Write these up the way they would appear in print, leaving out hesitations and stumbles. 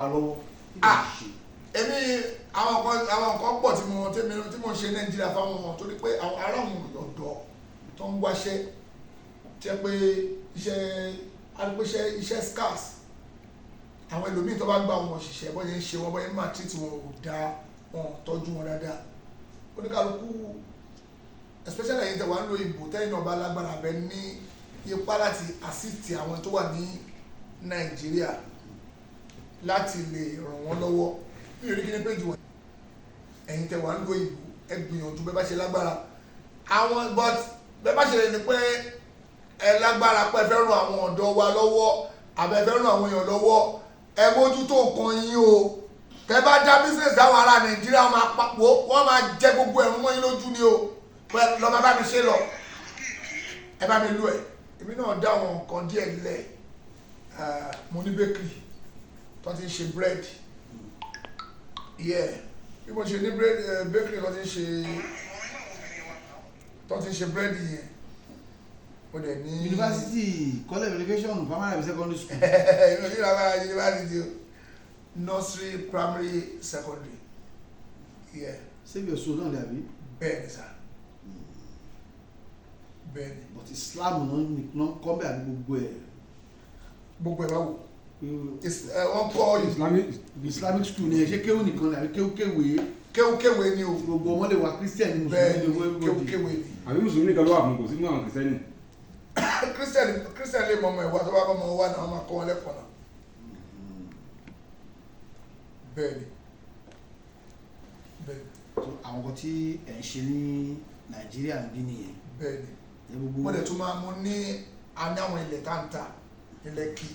Lọ́wọ́. Ah, èmi, àwọn nǹkan pọ̀ tí mo tí mo tí mo ń ṣe Nàìjíríà fáwọn ọmọ, torí pé àwọn ará àwọn ọ̀dọ́ tó ń wáṣẹ́ tí ẹ pé iṣẹ́ arípéṣẹ́, iṣẹ́ scarce. Àwọn ẹlòmíì tó bá gba àwọn òṣìṣẹ́, bọ́ yẹn ń ṣe wọn, bọ́ yẹn ń máa treat wọn ò dáa, wọn ò tọ́jú wọn dáadáa. Oníkálukú, especially ẹ̀yin tẹ́ wà ń lo ìbò, tẹ́yìn náà bá lágbára abẹ ní ipá láti assist àwọn tó wà ní Nàìjíríà láti lè ràn wọ́n lọ́wọ́. Mi ò rí kí ní péjì wọn. Ẹ̀yin tẹ́ wà ń lo ìbò, ẹ gbìyànjú bẹ́ẹ̀ bá ṣe lágbára àwọn, but bẹ́ẹ̀ bá ṣe lè ní pé ẹ lágbára pé ẹ fẹ́ ràn àwọn ọ̀dọ́ wa lọ́wọ́ àbẹ fẹ́ ràn àwọn èèyàn lọ́wọ́, ẹ mójútó nǹkan yín o. Tẹ́ bá dá business dáwọn ará Nàìjíríà, wọn máa papò, wọ́n máa jẹ gbogbo ẹ̀rún mọ́ yín lójú ni o. Pé lọ́ máa bá mi ṣe lọ, ẹ bá mi lú ẹ. Èmi náà dá àwọn nǹkan díẹ̀ lẹ̀. Mo ní bakery tó ti ń ṣe bread. Yeah, bí mo ṣe ní bread, bakery tó ti ń ṣe bread yẹn, mo dẹ̀ ní. University, college of education, primary and secondary school? Èmi ò ní ìlànà university o. Nursery, primary, secondary, yeah. Save your soul náà dàbí. Bẹ́ẹ̀ ni sir, bẹ́ẹ̀ ni. But Islam náà nìkan kọ́ bẹ́ẹ̀ àbí gbogbo ẹ̀? Gbogbo ẹ̀ bá wò. Wọ́n kọ́. Islamic. Islamic school ni ẹ ṣe, kéwù nìkan ni àbí kéwù kéwèé? Kéwkéwé ni o. Gbogbo ọmọ lè wà, Christian ni, Bẹ́ẹ̀ Mùsùlùmí ni. ni, everybody. Kéwkéwé ni. Àbí Mùsùlùmí nìkan ló wà fún, kò sí fún àwọn Kìrìsìtẹ́nì? Christian lè mọ ọmọ ìwà tó bá bọ́ ọmọ wa náà, wọ́n máa kọ́ wọn lẹ́kọ̀ọ́ náà. Bẹ́ẹ̀ ni, bẹ́ẹ̀ ni. So àwọn kan tí ẹ̀ ń ṣe ní Nàìjíríà ń bí nìyẹn? Bẹ́ẹ̀ ni. Ẹ gbogbo. Mo dẹ̀ tún máa mo ní, a ní àwọn ilẹ̀ tá ń tà ní Lẹ́kì.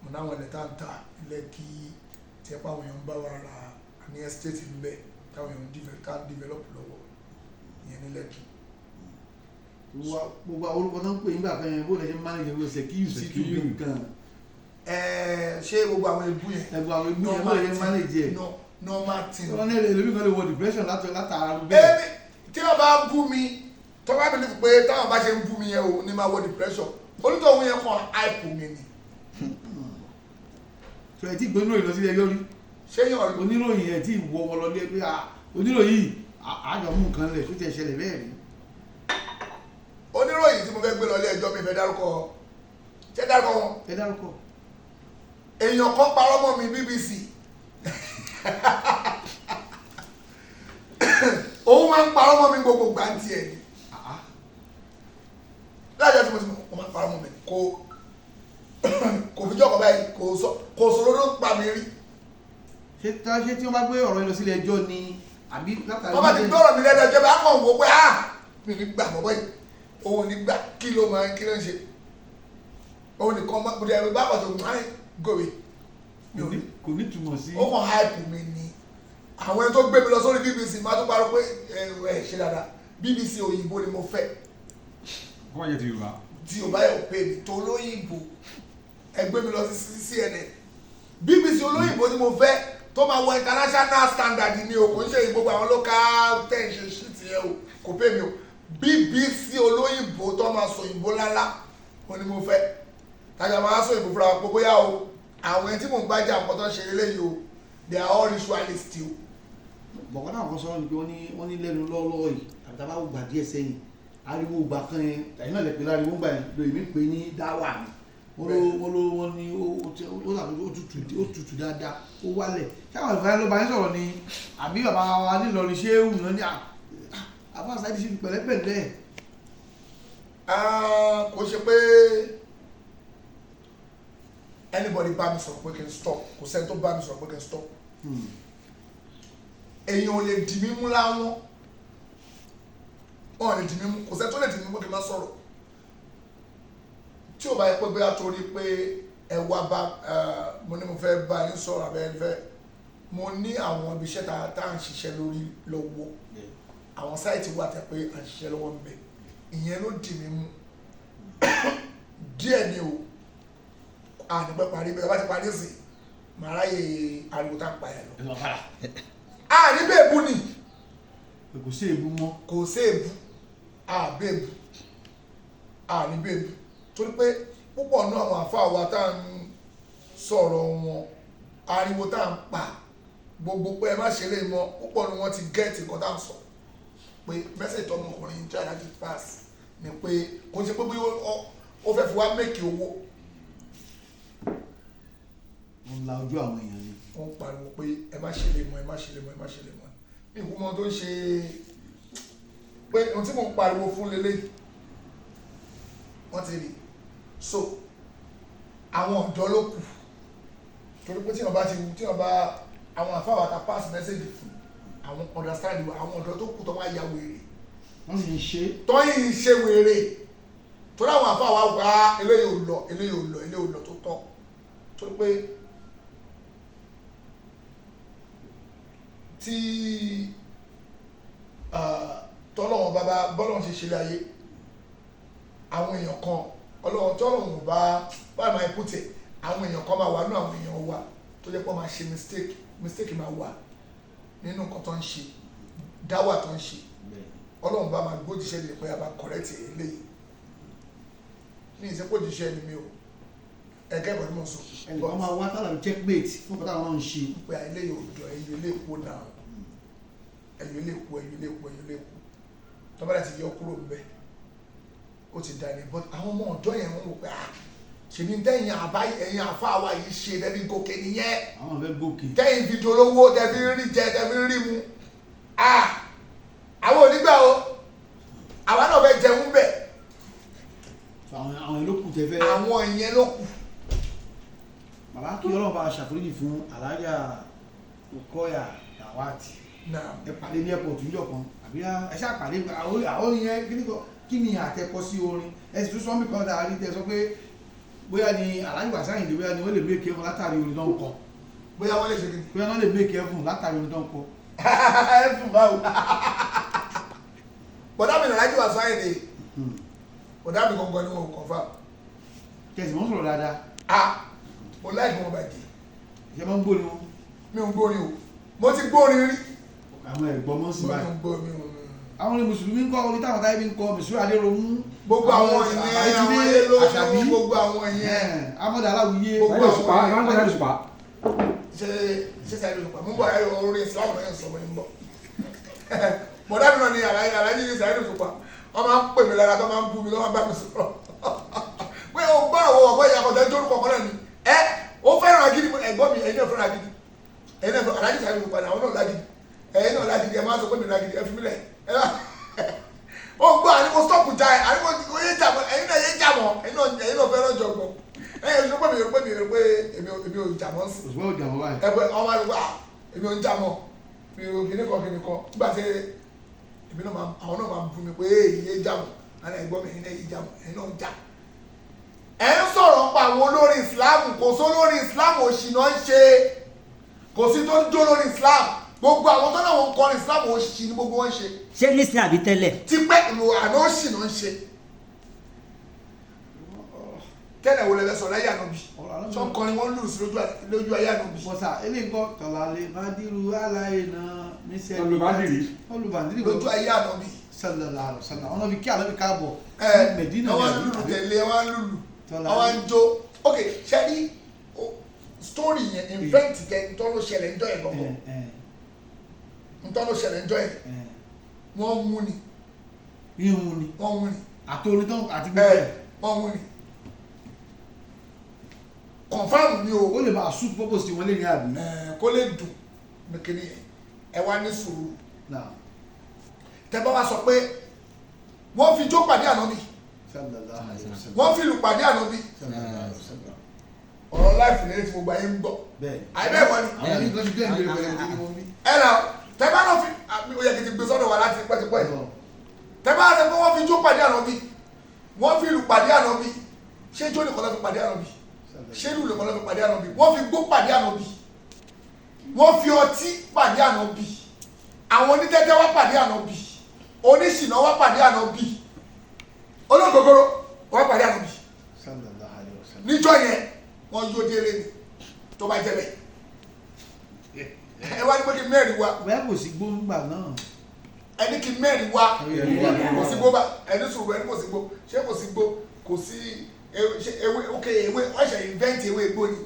Mo ní àwọn ilẹ̀ tá ń tà ní Lẹ́kì tí ẹ pa àwọn èèyàn ń bá wa ra ní estate ń bẹ táwọn èèyàn ń tá ń develop lọ́wọ́ ìyẹn ní Lẹ́kì. Gbogbo àwọn orúkọ tó ń pè nígbà kan yẹn, bó lè ṣe manage gbogbo Sekiu sí tù Sekiu. nǹkan? Ẹ ṣé gbogbo àwọn ebú yẹn? Ẹgbẹ́ àwọn ebú yẹn, bó lè ṣe manage ẹ̀? No, normal thing. Wọ́n ní ẹlòmíì kan lè wọ depression látara bẹ́ẹ̀. Èmi tí wọ́n bá bú mi, tó bá believe pé táwọn bá ṣe ń bú mi yẹn o ní máa wọ depression, onítọ̀hún yẹn kàn hype mi ni. So ẹ ti gbé oníròyìn lọ sílé ẹjọ́ rí? Ṣé yàn? Oníròyìn ẹ tí wọ wọn lọ lé pé oníròyìn àjọ mú nǹkan lẹ̀ tó ti ẹ̀ ṣẹlẹ̀ bẹ́ẹ̀ rí? Oníròyìn tí mo fẹ́ gbé lọ ilé ẹjọ́, mi fẹ́ dárúkọ. Ṣé dárúkọ wọn? Ẹ dárúkọ. Èèyàn kan parọ́ mọ́ mi, BBC. Òun máa ń parọ́ mọ́ mi gbogbo gbàǹtì ẹ̀ ni. Lájọ́ tí mo ti mọ̀, wọ́n máa ń parọ́ mọ́ mi. Kò fi jọ́kọ̀ báyìí, kò sọ, kò sọ̀rọ̀ ló pa mi rí. Ṣé tí wọ́n bá gbé ọ̀rọ̀ yẹn lọ sílé ẹjọ́ ni àbí látàrí? Wọ́n bá ti gbọ́rọ̀ mi lẹ́nu ẹjọ́ bá kàn wò pé, ah, mi ní gbà bọ́bọ́ yìí, òun ní gbà. Kí ló máa, kí ló ń ṣe òun nìkan máa kò dé ẹ̀rọ bá pàtó máa ń gòwè mi ò ní. Kò ní túmọ̀ sí. Ó kàn hype mi ni. Àwọn ẹni tó gbé mi lọ sórí BBC máa tó parọ́ pé ẹ ẹ ṣe dáadáa. BBC òyìnbó ni mo fẹ́. Kó má jẹ́ ti Yorùbá. Tí o bá yẹ pé mi tó lóyìnbó, ẹ gbé mi lọ sí CNN. BBC olóyìnbó ni mo fẹ́, tó máa wọ international standard ni o. Kò ń ṣe gbogbo àwọn local ten ṣe shit yẹn o, kò pé mi o. BBC olóyìnbó tó máa sọ òyìnbó lálá o ni mo fẹ́, tàbí àwọn aṣọ òyìnbó fúnra wọn pé bóyá o, àwọn ẹni tí mò ń bá jà, nǹkan tó ń ṣe eléyìí o, they are all ritualists o. Bọ̀kọ́ náà kan sọ̀rọ̀ ni pé wọ́n ní lẹ́nu lọ́wọ́lọ́wọ́ yìí, àbí tá a bá gbà díẹ̀ sẹ́yìn, ariwo gbà kan yẹn, ẹ̀yin náà lè pè láriwo gbà yẹn lóye mi pè ní dáwà ni. Wọ́n ló wọ́n ní ó dàbí ó tutù dáadáa, ó wálẹ̀. Ṣé àwọn àlùfáà ló bá yín sọ̀rọ̀ ni àbí bàbá wa nílọrin ṣé é wù náà ní àbá sáyẹ́dì ṣe pẹ̀lẹ́pẹ̀lẹ́? Ah, kò ṣe pé anybody bá mi sọ̀rọ̀ pé kí n stop. Kò sẹ́ni tó bá mi sọ̀rọ̀ pé kí n stop. Èèyàn ò lè dì mí mú láwọn, wọn ò lè dì mí mú. Kò sẹ́ni tó lè dì mí mú kí n má sọ̀rọ̀. Tí ò bá yẹ pé bóyá torí pé ẹ wá bá mo ní mo fẹ́ bá yín sọ̀rọ̀ àbẹ́ ẹ fẹ́, mo ní àwọn ibi iṣẹ́ tá à ń ṣiṣẹ́ lórí lọ́wọ́. Àwọn site wà tẹ́ pé à ń ṣiṣẹ́ lọ́wọ́ ń bẹ̀, ìyẹn ló dì mí mú díẹ̀ ni o. Ànípẹ́ parí bẹ́ẹ̀ bá ti parí sí, màá ráyè ariwo tá a pa ẹ̀ lọ. Ẹ lọ padà. Àní bẹ́ẹ̀bù ni. Kò sí èébú mọ́. Kò sí èbú, àbẹ́ẹ̀bù, àní bẹ́ẹ̀bù, torí pé púpọ̀ nínú àwọn àfáà wa tá à ń sọ̀rọ̀ wọn, ariwo tá à ń pa gbogbo pé ẹ má ṣe lè mọ, púpọ̀ ni wọ́n ti gẹ́ẹ̀tì nǹkan tá à ń sọ pé mẹ́sẹ̀jì tọmọkùnrin ń try láti pass ni pé kò ń ṣe pé bí ó fẹ́ fi wá mẹ́kì owó. Wọ́n la ojú àwọn èèyàn ni. Wọ́n pariwo pé ẹ má ṣe lè mọ, ẹ má ṣe lè mọ, ẹ má ṣe lè mọ. Mi kú mọ tó ń ṣe pé ohun tí mò ń pariwo fún lélẹ́yìí wọ́n ti rí. So àwọn ọ̀dọ́ ló kù, torí pé tí wọ́n bá ti tí wọ́n bá àwọn àfáwà ta pass message fún àwọn understand wa, àwọn ọ̀dọ́ tó kù tó wá ya wèrè, wọ́n sì ń ṣe. Tó yìí ń ṣe wèrè, torí àwọn àfáwà wá eléyìí ò lọ, eléyìí ò lọ, eléyìí ò lọ tó tọ́, torí pé tí tọ́lọ́wọ́n bàbá bọ́lọ́wọ́n ṣe ṣe láyé àwọn èèyàn kan, ọlọ́wọ́n tọ́lọ́wọ́n bá bá máa put it, àwọn èèyàn kan máa wà nínú àwọn èèyàn wa tó jẹ́ pé wọ́n máa ṣe mistake, mistake máa wà nínú nǹkan tó ń ṣe, dáwà tó ń ṣe, ọlọ́run bá máa gbójíṣẹ́ lè pé a bá correct eléyìí. Ní ìsẹ́pòjíṣẹ́ ni mi ò ẹ̀kẹ́ ìbọn tí mo sọ. Ẹnìkan máa wá tálà checkmate fún kọ́tà wọn ń ṣe. Pé eléyìí ò jọ, ẹ̀yọ ilé èkó náà, ẹ̀yọ ilé èkó, ẹ̀yọ ilé èkó, ẹ̀yọ ilé èkó, tọ́ba láti yọ kúrò ńbẹ̀ ó ti dà ní. But àwọn ọmọ ọ̀dọ́ yẹn wọ́n wò pé ah, ṣèbí tẹ́yìn àbá ẹ̀yìn àfa wa yìí ṣe lẹ́ni gòkè nìyẹn, àwọn fẹ́ gòkè, tẹ́yìn fi dolówó, tẹ́fi ń rí jẹ, tẹ́fi ń rí mu, ah àwọn onígbà o, àwa náà fẹ́ jẹun bẹ̀. Àwọn ìlú kù tẹ́ fẹ́. Àwọn ìyẹn ló kù. Bàbá, kí Ọlọ́run bá ṣàforíjì fún Alhaja Okoya Gawat. Ẹ pàdé ní airport níjọ́ kan àbí ẹ ṣáà pàdé àwọn yẹn, kí ni àtẹkọ sí orin ẹ sì tún sọ mí kan dáa rí tẹ sọ pé bóyá ni Alhaji Wasiu Ayinde, bóyá ni wọ́n lè méèkì ẹ̀fún látàrí orin tó ń kọ. Bóyá wọ́n lè ṣe kí ni. Bóyá wọ́n lè méèkì ẹ̀fún látàrí orin tó ń kọ. Ẹ̀fún báwo? Bọ̀dá mi Alhaji Wasiu Ayinde, bọ̀dá mi gangan ni wọn ò confirm. Tẹ̀sí wọ́n sọ̀rọ̀ dáadáa. Ah, mo láìpẹ́ wọn bàjẹ́. Ìṣe máa ń gbóni wọn. Mi ò ń gbóni o, mo ti gbórin rí. Àwọn ẹ̀gbọ́n mọ́ sí báyìí. Mi ò ń gbó, mi ò. Àwọn ní mùsùlùmí ń kọ́ orí táwọn táyé bí ń kọ mùsùlùmí Adéròmú. Gbogbo àwọn ìyẹn, àwọn Ayélóyún, gbogbo àwọn ìyẹn. Amọ̀dé Aláwìyé. Gbogbo Òṣùpá, àwọn ìwọ́n ń Òṣùpá. Ṣé ṣé Saheed Òṣùpá mo ń bọ̀, ayé orí Islam náà ń sọ mo ń bọ̀. Bọ̀dá mi náà ni Alhaji Saheed Òṣùpá, wọ́n máa ń pè mí lára, tó máa ń bú mi, tó máa ń bá mi sọ̀rọ̀. Pé o gbọ́ àwọn ọ̀gbọ́ ìyá kọ̀ọ̀tà tó orúkọ kan náà ni. Ẹ ó fẹ́ràn agídí, ẹ̀gbọ́n mi, ẹ̀yin náà fẹ́ràn agídí. Ẹ̀yin náà fẹ́ràn Alhaji Saheed Òṣùpá ni àwọn náà lágídí. Ẹ̀yin náà lágídí, ẹ máa sọ pé mi lágídí, ẹ fi mí lẹ̀. Ó gbọ́ àníkó stop ja ẹ, àníkó yé jà mọ́, ẹ̀yin náà yé jà mọ́, ẹ̀yin náà fẹ́ràn jọ̀gbọ́n. Ẹ̀yin sọ pé mi rò pé mi rò pé èmi ò jà mọ́ sí. Òṣùpá ò jà mọ́ báyìí. Ẹ pé ọmọ àlùkò à èmi ò ń jà mọ́, mi ò kíní kan kíní kan. Nígbà tí èmi náà máa, àwọn náà máa bu mi pé èyí yé jà mọ́, àná ẹ̀gbọ́n mi ẹ̀yin náà yé jà mọ́, ẹ̀yin náà ń jà. Ẹ ń sọ̀rọ̀ pa àwọn olórin Islam, kò sí olórin Islam òṣì náà ń ṣe, kò sí tó ń jó lórí Islam. Gbogbo àwọn tó náà wọn kọrin Islam òṣì ni gbogbo wọn ṣe. Ṣé nísìnyí àbí tẹ́lẹ̀? Ti pẹ́ ìlú àná òṣì náà ń ṣe. Tẹ́lẹ̀ wo lẹ fẹ́ sọ láyé ànábì? Sọ ń kọrin wọn lù sí lójú ayé ànábì. Bọ́sà eléyìí kọ́ tọ̀làlẹ̀ bàdìrú aláyé náà níṣẹ́. Olùbádìrí. Olùbàdìrí. Lójú ayé ànábì. Sallallahu alaihi wasallam. Ọ̀nà fi kí ànábì káàbọ̀. Ẹ Mẹ̀dínà àwọn ní lùlù àbí? tẹ̀lé, àwọn lùlù, Tọ́lá. àwọn ń jó. Ok, ṣe rí story yẹn, invent tẹ ntọ́ ló ṣẹlẹ̀ ntọ́ yẹn gbọ̀ngàn. Ntọ́ ló ṣẹlẹ̀ ntọ́ yẹn. Wọ́n mú ni. Ihun ni. Wọ́n mú ni. Àtòrin tán àti gbogbo ẹ̀. Wọ́n mú ni. Confirm ni o. Ó lè máa suit purpose tí wọ́n lè ní àbí. Kó lè dùn ní kíní yẹn. Ẹ wá ní sùúrù. Tẹ bá wa sọ pé wọ́n fi jó pàdé ànábì. Sallallahu alaihi wasallam. Wọ́n fi ìlù pàdé ànábì. Sallallahu alaihi wasallam. Ọ̀rọ̀ láìfù lẹ́yìn tí gbogbo ayé ń gbọ́. Bẹ́ẹ̀ni. Àìbẹ́ẹ̀ kọ́ ni. Àwọn ẹni kan ti dé ìbéèrè pẹ̀lú ẹni tí wọ́n bí. Ẹ nà tẹ bá lọ fi àmì ó yẹ kí n ti gbé sọ́dọ̀ wa láti pẹ́tipẹ́ yìí. Tẹ bá sọ pé wọ́n fi jó pàdé ànábì. Wọ́n fi ìlù pàdé ànábì. Ṣé jó nìkan ló fi pàdé ànábì? Ṣé ìlù nìkan ló fi pàdé ànábì? Wọ́n fi gbó pàdé ànábì. Wọ́n fi ọtí pàdé ànábì. Àwọn onítẹ́tẹ́ wá pàdé ànábì. Oníṣìnà wá pàdé ànábì. Ológogoro wá pàdé ànábì. Sallallahu alaihi wasallam. Níjọ́ yẹn wọ́n yóò délé ni tó bá jẹ́ bẹ́ẹ̀. Ẹ wá ní pé kí mẹ́rin wá. Bóyá kò sí gbóngbà náà. Ẹni kí mẹ́rin wá. Kò sí gbó bá ẹni sùúrù, ẹni kò sí gbó. Ṣé kò sí gbó? Kò sí ewé, ok ewé, wọ́n ṣe invent ewé gbó ni.